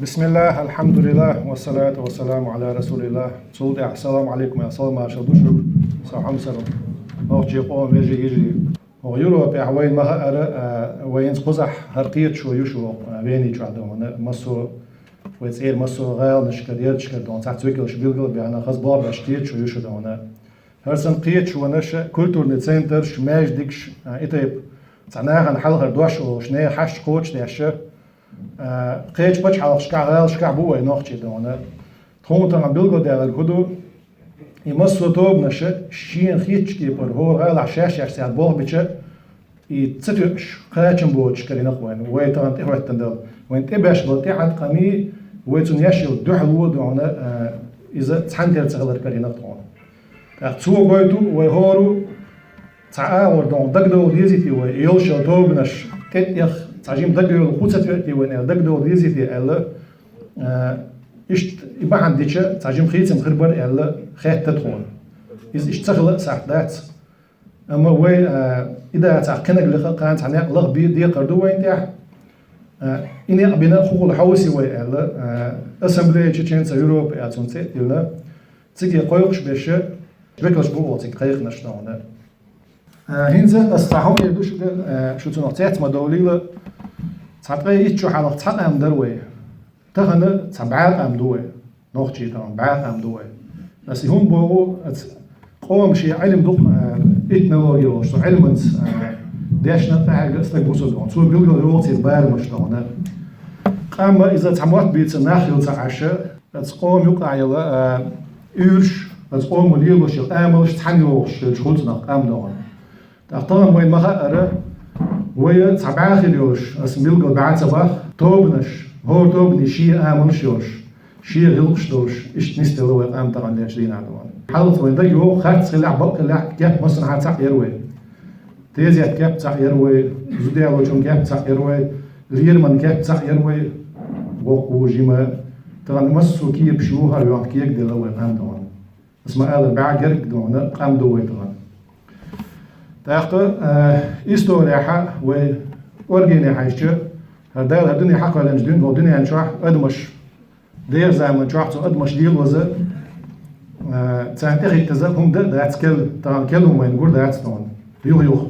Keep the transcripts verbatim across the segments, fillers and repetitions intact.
بسم الله، الحمد لله، والصلاة والسلام على رسول الله. Цул тӀехьа салам алейкум, я салам маршал ду шуга, са хьамсара нохчий къоман вежарий, йижарий. ХӀо Европехь вайна ма хаъара, а, вайна кхузахь хӀара кхеташо ю шу, а, Вени чохь дохана, массо, вай цӀера массо гӀаланашкара, ярташкара дохана, цхьацца векалш билгал а баьхна, хаза болх беш кхеташ ю шу дохана. ХӀара санна кхеташонаш, культурный центрш, маьждигаш, а, и тайпа цхьа нахана хьалхара дош олуш, нехан хьашт кхочушдеш, а, кхечу пачхьалкхашкахь, гӀалашкахь бу вай нохчий дохана. Тхуна тахана билгалдаьлларг хӀун ду? И массо а тобанаш шена хетачу кепара хӀора гӀалахь шаьш-шаьш цара болх бича, и ца тоьуш, кхачам боцуш карийнакх вайна, вай тахана тӀехӀоьттина дала. Вайна тӀебеш болу тӀеӀаткъамий, вай цунна еш йолу дуьхьало а дохана, а, иза цхьаьна тера ца хилар карийнакх тхуна. ТӀаккха цо гойту вай хӀора цхьа агӀор дохана дагадовла дезий те вай, и йолуш йолу тобанаш тӀе а тӀех, цхьа жима дагайовла хӀун ца тоьу те вайна аьлла, дагадовла дезий те аьлла, а, иштта и бахьана дича, цхьа жима хийцам хир бара аьлла, хетта тхуна. Иза иштта ца хила а сахьт дац. Амма вай, а, и дацахь кхинаг леха а, кхана цхьа некъ лаха бен декхар ду вайна тӀехь. А, и некъ бина хӀокхул хьовсий вай аьлла, а, Ассамблея чеченцев Европы аьлла цунна цӀе а тиллина, циге кхойкхуш берш векалш бу оха цига кхайкхинарш дохана. А, хӀинца аса цхьа хӀума эр ду шуьга, а, шу цунах цец ма довлийла. Цхьа ткъе итт шо хьалха цхьа къам дара вай. Тахана цхьа бӀе къам ду вай. Нохчий тахана бӀе къам ду вай. Аса и хӀума боху, аса къоман шен Ӏилма дукха, а, этнологи йолуш, со Ӏилманца, а, дешна, къахьегна стаг ву со дохана. Цо билгал йоху церан барамаш дохана. Къам иза цхьа мотт бийца нах хила ца Ӏаш, аса къоман юкъахь йолу, а, уьйраш, аса къомо лелош йолу амалш цхьаьна йогӀуш хилча хуьлу цунах къам дохана. ТӀаккха тахана вайна ма хаъара, вай цхьа бӀе хир йолуш, аса билгал бӀе ца бах, тобанаш, хӀора тобане шен амалш йолуш, шен гӀиллакхаш долуш, иштта нисделла вай къам тахана лечу дийнахь дохана. Хьалаца вайна дага йогӀу, харц хилахь, бакъ хилахь, кеп массанхьа цхьаъ яра вай. Тезет кеп цхьаъ яра вай, зуделлачун кеп цхьаъ яра вай, лераман кеп цхьаъ яра вай, воккха, жима, тахана массо а кепаш юха а йохна кегаделла вай къам дохана. Аса ма аллара, бӀе герга дохана къам ду вай тахана. ТӀаккха, а, историяхьа вай оргене хьаьжча, хӀара Дала хӀара дуьне хьакхоьллинчу дуьнен, хӀокху дуьнен чохь адамаш, дера заман чохь цу адамаш лелоза, а, царна тӀехӀиттаза хӀума дан а дац, кел, тахана кел хӀума вайна гур дац тахана. Юха-юха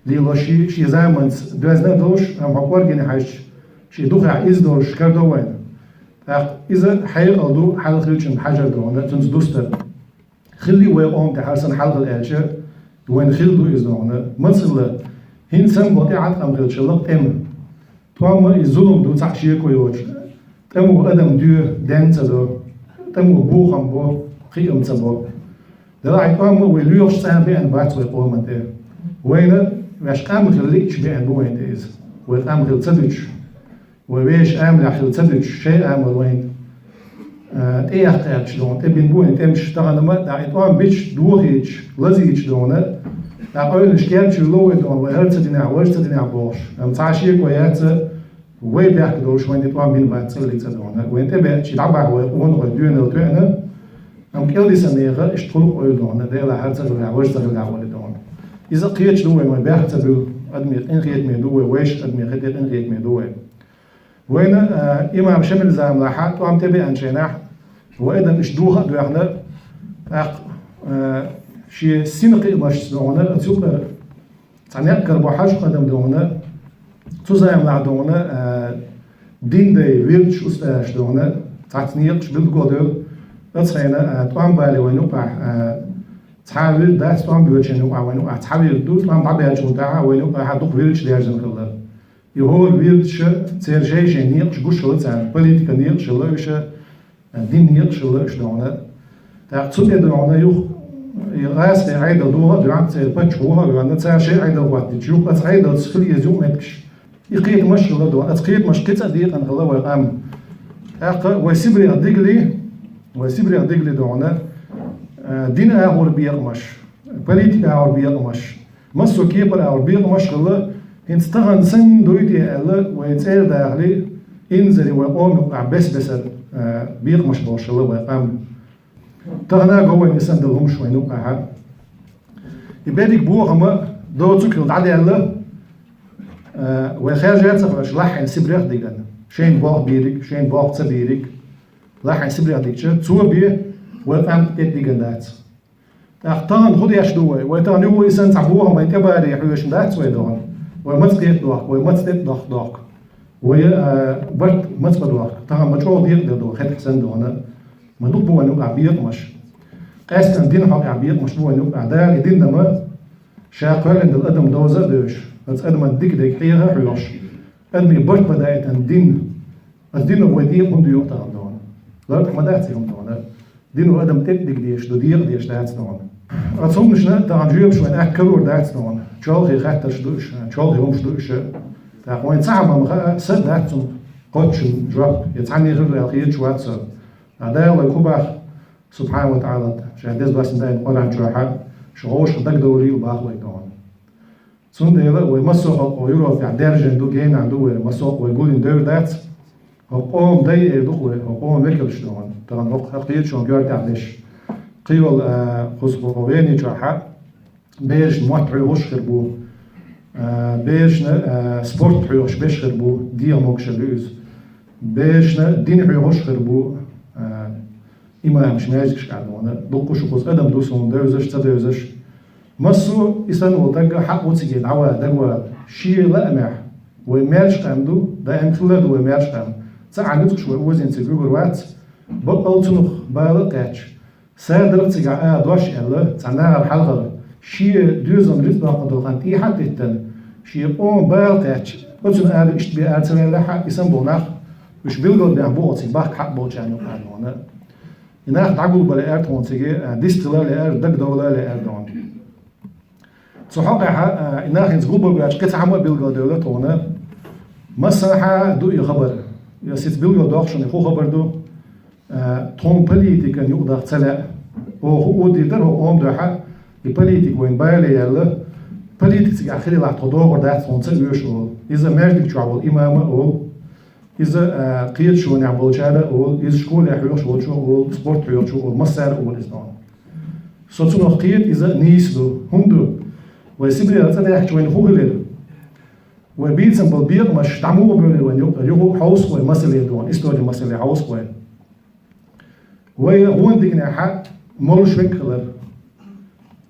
лело ши, шен заманца доьзна а долуш, амма хӀокху оргене хьаьжча, шен духехь иза долуш карадо вайна. ТӀаккха иза хьекъал ду хьалха хиллачун хьажар дохана, цуьнца дустар. Хилли вай къоман тӀехь хӀара санна хьалхара аьлча, вайна хилла ду иза дохана. Мацалла, хӀинца санна бо тӀеӀаткъам хилчалла тӀема. ТӀом а иза зулам ду цхьаъ шеко йоцуш. ТӀамо адам доь, ден ца до. ТӀамо бохам бо, кхиам ца бо. Делахь и тӀом а вай лоьхуш цхьа а беана бац вай къоман тӀе. Вайна ваьш къам хила лиъча беана бу вайна тӀе иза. Вай къам хила ца дуьтуш. Вай вешан амалехь хила ца дуьтуш, шайн амал вайна, а, тӀеэккхаьрча дохана, тӀебина бу вайна тӀемаш тахана ма, дӀа и тӀом бича, дохийча, лазийча дохана, дӀа къевлинаш керча ло вай дохана, вай хӀара ца динехь, важа ца динехь бохуш. Амма цхьа шеко яц, вай бехк долуш вайна и тӀом бина бац цӀаллица дохана. Вайна тӀебеача дӀабахьа вай къонахой доьналла тоьъна, амма кӀел дисан нехан иштта хуьлу къевла дохана, Дела хӀара ца хилахь, важа ца хилахь вали дохана. Иза кхеташ ду вай, вай бехк ца буьллу, адамийн къинхетаме ду вай, вайша адамийн хетте къинхетаме ду вай. Вайна, а, имам Шамил заманахьа тӀом тӀебеанчу хенахь, вай адам иштта доха а доьхна, тӀаккха, а, шен сина кхиамашца дохана, ацу юкъара цхьа некъ карабо хьажа адам дохана, цу заманахь дохана, а, дин дай, вирдаш устазаш дохана, цхьацца некъаш билгало девлла, ацу хенахь, а, тӀом бале вайна юкъахь, а, цхьа вирд дац тӀом боьдучеран юкъахь вайна юкъахь, цхьа вирд ду, тӀом дӀабаьллачул тӀаьхьа вайна юкъахь дукха вирдаш даьржина хилла. И хӀора вирдаш, церан шайн-шайн некъаш гуш хилла царна, политикан некъаш хилла уьш, динан некъаш хилла уьш дохана. ТӀаккха цу тӀе дохана юха, и гӀазкхийн Ӏедал доха а доьхна, церан паччахь ваха а ваьхна, цара шайн Ӏедал хӀоттийча, юха ацу Ӏедалца хила еза юкъаметтигаш. И кхетамаш хилла дохана, ацу кхетамашка кхин цкъа а декъана хилла вай къам. ТӀаккха вай Сибрех дигали, вай Сибрех дигали дохана, э, дин агӀор бекъамаш, политика агӀор бекъамаш, массо а кепара агӀор бекъамаш хилла, хӀинца тахана санна дуй те аьлла, вай цӀера дахале, инзаре вай къоман юкъахь бес-бесара, э, бекъамаш болуш хилла вай къам. Тахана а го вайна и санна долу хӀумаш вайна юкъахьа. И берриг бохам доцург хилла дӀадаьлла, э, вай хаьржа а ца хилча лахьийна Сибрех дигна. Шайна болх бийриг, шайна болх ца бийриг, лахьан Сибрех дигча, цо бе, вай къам тӀе диган дац. ТӀаккха тахана хӀу деш ду вай? Вай тахана юху и санна цхьа бохам вайн тӀебаре хьоьжуш дац вай догӀана? Вай маца кхетадохку, вай маца тӀе дохка дохку? Вай, а, барт маца бадохку? Тахана ма чӀогӀа декъа ду хетахь санна догӀана. Ма дукха бу вайн юкъахь бекъамаш. Къаьстина дин хьокъехь бекъамаш бу вайн юкъахь. Дала и дин дама ша кхоьллина долу адам довза а девзаш, оцу адаман дика дерг хьеха а хьоьхуш, адамийн барт бан даийтина дин. Оцу дино вай декъа хӀунда йоьху тахана догӀана? Лартах ма дац и хӀума догӀана. Дино адам тӀе а дига дезаш ду, декъа дезаш дац догӀана. Оцу хӀуманашна тахана жоьпаш вайн атта карор дац догӀана. Чолхе хаттарш ду уьш, чолхе хӀумаш ду уьш. ТӀаккха вайн цхьа хӀума ма хаьа, са дац цунна кхоччун жоп, я цхьанне хир ду аьлла хеташ вац со. Ткъа Дала вай кху баха, Субхьана ва ТаӀала, ша деза доссийна дайна Къуръан чохьа, шу гӀовшах дагадовлийла баха вай догӀана. Цундела вай массо а халкъо Европехь даьржина ду, генахь ду вай, массо а вай гулйина девр дац. ХӀокху къоман дай эр ду-кх вай, хӀокху къоман векалш догӀана. Тахана хӀокху хьакхетачун коьртехь деш. Кхийолу, а, кхуза хӀокху Вени чохьа берашна мотт хьоьхуш хир бу, а, берашна, а, спорт хьоьхуш беш хир бу, дегӀан могушалла ю иза. Берашна дин хьоьхуш хир бу, а, имамаш маьждигашкахь догӀана. Дуккха шу кхуза адам ду суна девзаш, ца девзаш. Массо а и санна волу дагга хьакъ ву цига дӀавала, дагавала. Шен лаамехь, вай маьрша къам ду, даим хилла ду вай маьрша къам. Ца Ӏа нуьцкъаш вай озийна цига вуьгур вац, бакъал цунах бала а кхаьчча. Садарах цигахь а дош аьлла, цхьа нахана хьалхара, шен доьзална рицкъ доккхун долу хан тӀехьа а диттина, шен къоман бала кхаьчча, оцунна ара иштта бен ара ца ваьллехь а, и санна болу нах, уьш билггал бехь бу оцу бахка хьакъ болчарна юкъахь догӀана. И нах дӀагулбан лаьара тхуна цига, а, дистхила а лаьара, дагадовла а лаьара догӀана. Цу хьокъехь, а, и нах хӀинца гулбан баьлча, кхин цхьа хӀума а билгалдевлла тхуна. Массанхьа а ду и хабар. Я сица билгалдоккху шуна, и хӀун хабар ду? Э, тхуна политикан юкъадахка ца лаьа. Оха хӀу дийр дара хӀокху къоман дуьхьа, и политика вайна бале яьлла. Политика цигахь хилалахь тхо догӀур дац, тхуна ца оьшу олу. Иза маьждиг чохь волу имама а олу. Иза, э, кхеташонехь болчара а олу. Иза школехь хьоьхуш волчо а олу. Спорт хьоьхучо а олу. Массара а олу иза догӀу. Со цунах кхета, иза нийса ду. ХӀунда ду? Вай Сибрех цӀа даьхкича вайна хӀун хилира? Вай бийцам болу бекъамаш дӀа муха бевлира вайна юкъа? Юха хьовсу вай масале догӀу, историн масале хьовсу вай. Вай гӀонан диканехь молуш верг хилар,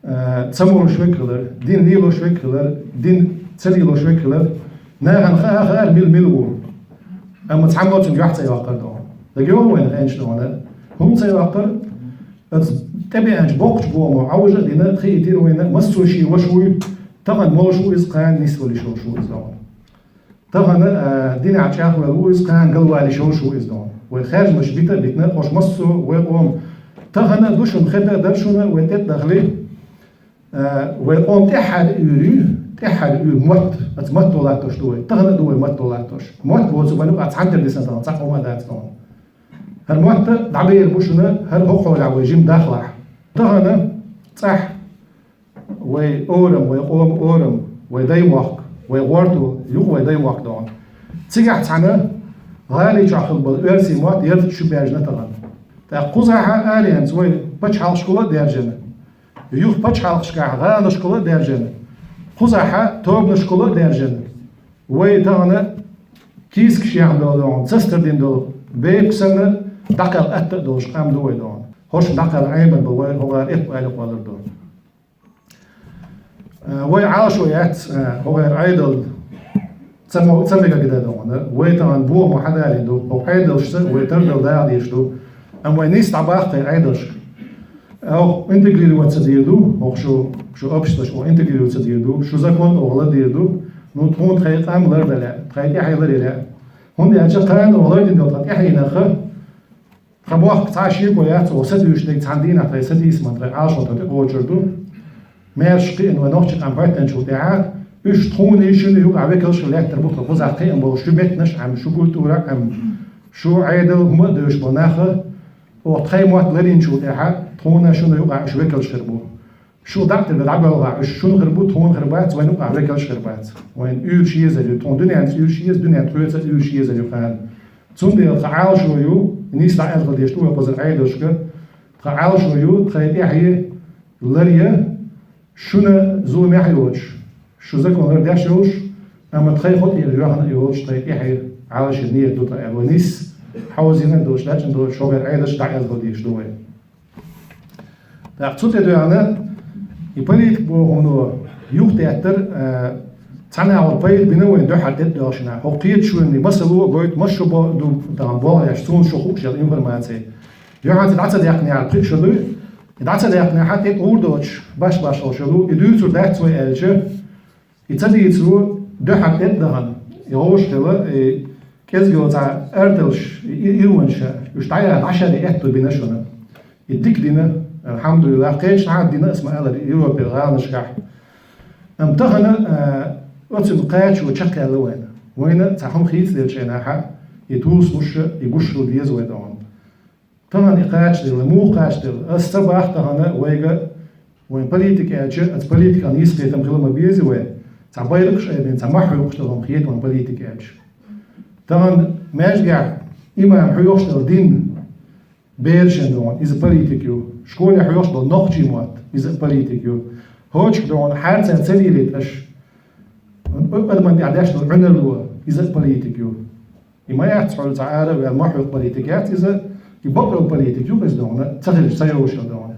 э, ца молуш верг хилар, дин лелош верг хилар, дин ца лелош верг хилар, нахана хаа хаара мила мила ву. Амма цхьаммо цунна юьхь ца йоккхура догӀу. ДагайогӀу вайна хенаш догӀу? ХӀунда ца йоккхура? Аса тӀебеанчу боккхачу бохамо Ӏовжа а дина, хиийтира вайна, массо а шен ваша вуй, тахана молуш ву иза, кхана нисвала йиш йолуш ву иза догӀу. Тахана, а, динехь чӀагӀвелла ву иза, кхана галвала йиш йолуш ву иза догӀу. Вай хаьржинаш бита а битина, хӀорш массо а вай къоман. Тахана а ду шуна, хета а дара шуна, вай тӀе а дахлий, а, вай къоман тӀаьххьара уьйр ю, тӀаьххьара уьйр мотт, аса матто латтош ду вай. Тахана а ду вай матто латтош. Мотт боцург вайна юкъахь цхьаьнгара дисина тахана цхьа къоман а дац тахана. ХӀара мотт дӀабер бу шуна, хӀара хӀокху хьолехь вай жима дахлахь. Тахана цӀахь вай орам, вай къоман орам, вай даймохк, вай гӀорту юкъа вай даймохк догӀу. Цигахь цхьана гӀали чохь хилла болу оьрсийн мотт ярташ чу баьржина тахана. ТӀаккха кхузахь а аренца вай пачхьалкхашкахула а даьржина, юха пачхьалкхашкахь гӀаланашкахула а даьржина, кхузахь а тобанашкахула а даьржина. Вай тахана кийсакаш яьхна долу догӀу, цастар дина долу, бепиг санна дӀакхелха атта а долуш къам ду вай догӀу. ХӀорш дӀакхелха Ӏемина бу вай, хӀокхара эппа али кхоллар ду. Э, вай Ӏалашо яц, э, хӀокхара Ӏедал ца мо-, ца мегар дан догӀу. Вай тахана бохамо хьадалийна ду, хӀокху Ӏедалшца вай тардала дагӀа дезаш ду. Амма вай нийса дӀабаккха тхайн Ӏедалшка. Оха интегрироваться дийр ду, оха шу, шу обществош оха интегрироваться дийр ду, шу закон оха ладийр ду. Ну, тхуна тхайн къам лардан лаьа, тхайн тӀаьхье ларъян лаьа. ХӀунда аьлча кхана оха лардина долу тхан тӀаьхьенах, тхан бохка цхьа а шеко яц, оха сатуьйсу дерг цхьана дийнахь тхайн сатийсаман, тхайн Ӏалашонна тхо тӀекхочур ду. Маьрша кхиъна вай нохчийн къам хӀоьттинчул тӀаьхьа, уьш тхуна йиш йина юкъахь векалш а лаьттар бу тхо кхузахь кхиъна болуш, шу меттанаш а Ӏемма, шу культура а Ӏемма, шу Ӏедал хӀума а девзаш болу нах а, оха тхайн мотт ларйинчул тӀаьхьа тхуна шуна юкъахь уьш векалш хир бу. Шу дӀа а тӀе дӀабоьлхахь, уьш шуна хир бу, тхуна хир бац, вайна юкъахь векалш хир бац. Вайна уьйраш езар ю, тхуна дуьненца уьйраш еза, дуьненна тхоьца уьйраш езар ю кхана. Цундела тхан Ӏалашо ю, нийса дӀа аьлла деш ду вай кхузара Ӏедалшка, тхан Ӏалашо ю, тхайн тӀаьхье ларъян, шуна зуламехь а йоцуш, шу закон лардеш а йолуш, амма тхайн хӀокху тӀера йоьхна а йолуш, тхайн тӀаьхье Ӏалашо нийят ду тӀа аьлла, вай нийсса хьовзийна долуш, лаьцна долуш, шогӀера Ӏедалш дӀаэзбала дезаш ду вай. ТӀаккха цу тӀе доьгӀна, и политика боху хӀума юхатеттар, а, цхьана агӀор пайда бина вайн дуьххьара тӀе а доьгӀна. ХӀокху кхеташонан масало а гойту, массо а бо-, ду, тахана болх еш, суна шу хууш йолу информаци. Юьхьанца и дӀа ца даьккхинехь пхи шо дуй, и дӀа ца даьккхинехь тӀе тӀур доцуш, баш-баш хьо шо ду, и дуьйцур дац вай аьлча, и ца дийцаро дуьххьара тӀе а дахана, и гӀовшахила, и кӀезиг йолу цхьа арталш, и, и ирванша, уьш дӀаяха дӀашаре аьтто бина шуна. И дика дина, алхьамдулиллахӀ, кхечанхьа а дина, ас ма-аллара, Европера гӀаланашкахь. Амма тахана, а, оцунна кхачо чекхъяьлла вайна. Вайна цхьа хӀума хийцаделлачу хенахь, и тусамаш, и гуш хила деза вай догӀна. Тахана и кхачаделла, муха кхачаделла? Ас ца боху тахана вайга, вайн политика аьлча, оцу политикан нийса кхетам хила ма беза вай. Цхьа байракхаш айбина, цхьа мохь хьоькхуш долу хӀума хета вайн политика аьлча. Тахана маьждигехь имам хьоькхуш долу дин берашна догӀна, иза политика ю. Школехь хьоькхуш долу нохчийн мотт, иза а политика ю. ХӀокху догӀна хьарцан ца лелийта аша. Адамна тӀехь деш долу Ӏуьнарло, иза а политика ю. И ма яц хьуна цхьа ара а ваьлла, мохь хьоькху политика яц иза, и бакъ йолу политика ю иза догӀна, ца хилча, ца йолуш йолу догӀна.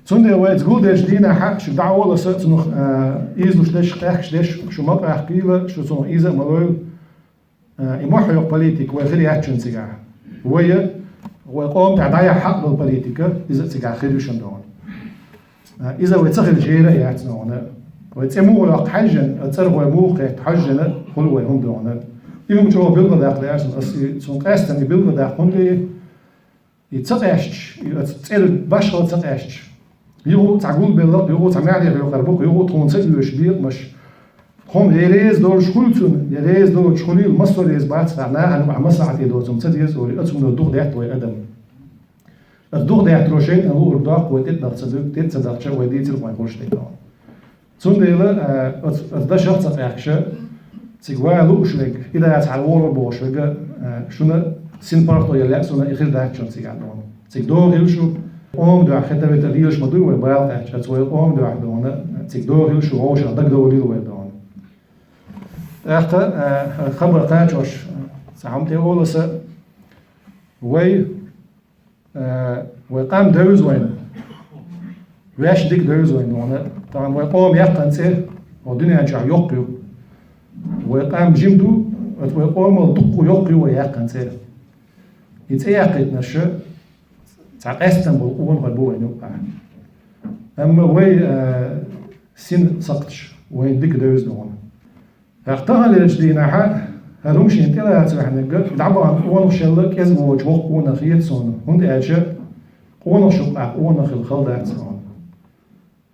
Цундела вай иза гулдечу дийнахь а шу дӀа а олу аса, цунах, а, ийзалуш деш, къаьхкаш деш, шу ма къахкийла, шу цунах ийза а ма лойла. А, и мохь хьоькху политика вай хир яц шуна цигахь. Вай, вай къоман тӀехь дӀаяхьа хьакъ долу политика, иза а цигахь хир ю шуна догӀна. А, иза вай ца хилча, жера а яц догӀна. Вай цӀе муха йоккху хьаьжжина, а цӀарах вай муха кхетта хьаьжжина хуьлу вай хӀума догӀна. И хӀума чӀогӀа билгалдаккха лаьара суна, ас и, суна къаьстина и билгалдаккха хӀунда и, и ца къаьсташ, и оцу цӀера башхалла ца къаьсташ. Юха цхьа гулбелла, юха цхьа маьхьарий хьоькхур бу-кх, юха тхуна ца оьшу бекъамаш. Тхуна я реза долуш хуьлу цунна, я реза долуш хуьлийла, массо а реза бац, нахана юкъахь маслахьате доцург ца деза олий, оцунна духадетта вай адам. Аса духадеттаро шайтӀан луург доккху вай тӀе даха ца дуьгу, тӀе ца дахча вай дийцира вайн гӀуллакхаш тӀе. Цундела, а, оцу, оцу дашах ца къаьхкаша, цига ван лууш верг, и дац хьан вогӀур бохуш верг, а, шуна синпаргӀато ян лаьа суна, и хир дац шуна цигахь догӀна. Цига догӀийла шу, къоман дуьхьа хетавита лелаш ма дуй вай бала кхаьчча, аса вай къоман дуьхьа догӀна, цига догӀийла шу, вовшах дагадовлийла вай догӀна. ТӀаккха, а, хабар кхачош, цхьа хӀума тӀе олу аса, вай Э, вай къам девза вайна. Ваьш дика девза вайна, вана. Тахана вай къома яьккхина цӀе, вай дуьнен чохь йоккха ю. Вай къам жима ду, оцу вай къомал дуккха йоккха ю вай яьккхина цӀе. И цӀе яьккхийтинарш цхьа къаьстина болу къонахой бу вайна юкъахь. Амма вай, э, син сакхташ, вайна дика девза вана. ТӀаккха таханлерчу дийнахьа, хӀара хӀума шена тӀелаца ваьхьнарг, дӀабахана къонахашелла кӀезиг воцуш воккха къонах хета суна, хӀунда аьлча къонахашна юкъахь къонах хила хала дац хьуна.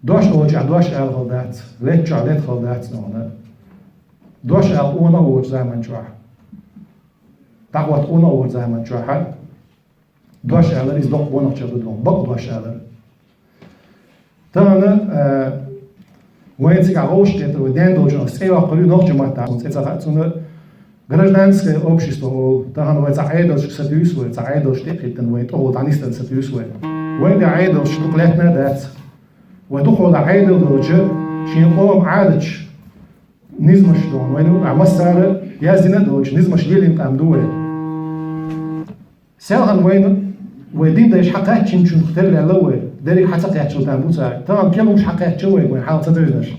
Дош олучохь дош ала хала дац, летта чохь лета хала дац хьуна. Дош ала къонах воцу заман чохь. ДӀахӀотта къонах воцу заман чохьа. Дош алар, иза доккха гонах чӀогӀа ду, бакъ дош алар. Тахана, а, вайн цигахь гӀовшах кхетар, вай ден долчунах цӀе йоккхур ю нохчийн маттахь, цӀе ца хаьа цунна. Гражданское общество олу, тахана вай цхьа Ӏедалшка сатуьйсу вай, цхьа Ӏедалш тӀе а хӀиттина, вайн тӀехула дӀанисдан сатуьйсу вай. Вайн тӀехь Ӏедалш дукха лаьттина а дац. Вай дукхахула Ӏедал долча, шен къоман Ӏадаташ, низамаш ду вайн, вайна юкъахь массара яздина а доцуш, низамаш лелийна къам ду вай. Селхана вайна, вай дин дайша хьакхаьччинчух тера лелла вай, дерриг хьа ца кхаьччал там бу цара. Тахана кел хӀумаш хьакхаьчча вай, вайн хьал ца девзинарш.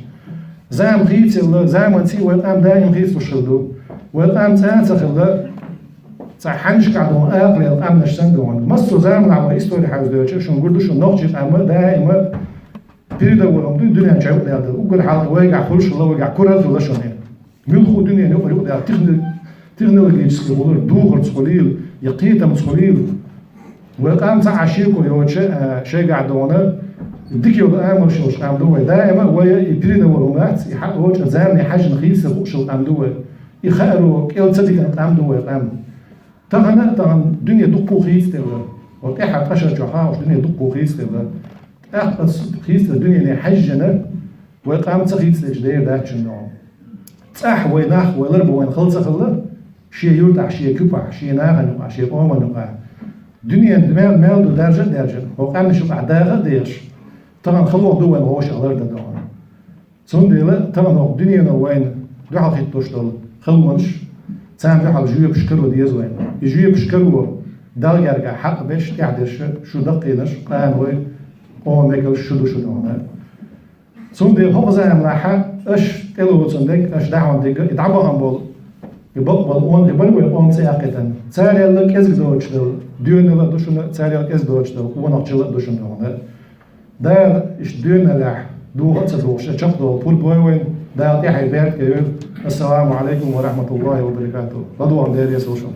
Зама хийцаелла, заманца вай къам даим хийцалуш хила ду. Вай къам цӀа а ца хилла, цхьа хьаьнашкахь долу акха лела къаьмнаш санна ду вайн. Массо а заманахь вай истори хьаьвза девлча, шуна гур ду шуна нохчийн къам даима передовой хӀума ду, дуьнен чохь юкъадаьлла дела. Уггар хьалха вайгахь хуьлуш хилла, вайгахь кур а хилла шуна. Муьлхха а дуьненан юкъара юкъадаьлла техни-, технологически гӀулар духарца хуьлийла, я кхетамца хуьлийла. Вай къам цхьа а шеко йоцуша, а, шайгахь догӀана, дика йолу амалш йолуш къам ду вай. Даима вай и передовой хӀума дац, и хьакъ йоцуш а замане хьаьжжина хийцалуш хууш йолу къам ду вай. И хааро кӀел ца дитина къам ду вай къам. Тахана, тахана дуьне дуккха хийцаделла. Вай тӀаьхьа къаьшта чохь хьаьжча дуьне дуккха хийцаделла. ТӀаккха аса хийцаделла дуьнене хьаьжжина, вай къам ца хийцаделча дера дац шуна догӀу. ЦӀахь вай нах, вай лар бу вайна хала ца хилла, шен юьртахь, шен куьпахь, шен нахана юкъахь, шен къомана юкъахь. Дуьненан мел, мел ду даьржа а даьржина, вай къаьмнаш юкъахь даха а дехаш, тахана халонах ду вайна вовшах лардан догӀу. Цундела тахана хӀокху дуьнено вайна дуьхьал хӀиттош долу халонаш, Царна дуьхьал жоьпаш каро деза вайна. И жоьпаш каро, Далла гергахь хьакъ беш, тӀехь дерш, шу даккхийнарш, къаной, къоман мекалш шу ду шуна. Цундела хӀокху заманахь аша тӀелоцун дерг, аша дӀахьун дерг, и дӀабахана болу, и бакъболу къонахий бара вай къоман цӀе яккхийтина. Царел кӀезиг доцуш долу доьналла а ду шуна, царел кӀезиг доцуш долу къонахчалла а ду шуна. Дала иштта доьналлехь духар а ца духуш, чекхдолу пурба бойла вайна, Дала тӀаьхье беркате йойла. Ассаламу алейкум ва рахматуллахи ва баракатух. ЛадогӀарна Дела реза хуьлда шуна.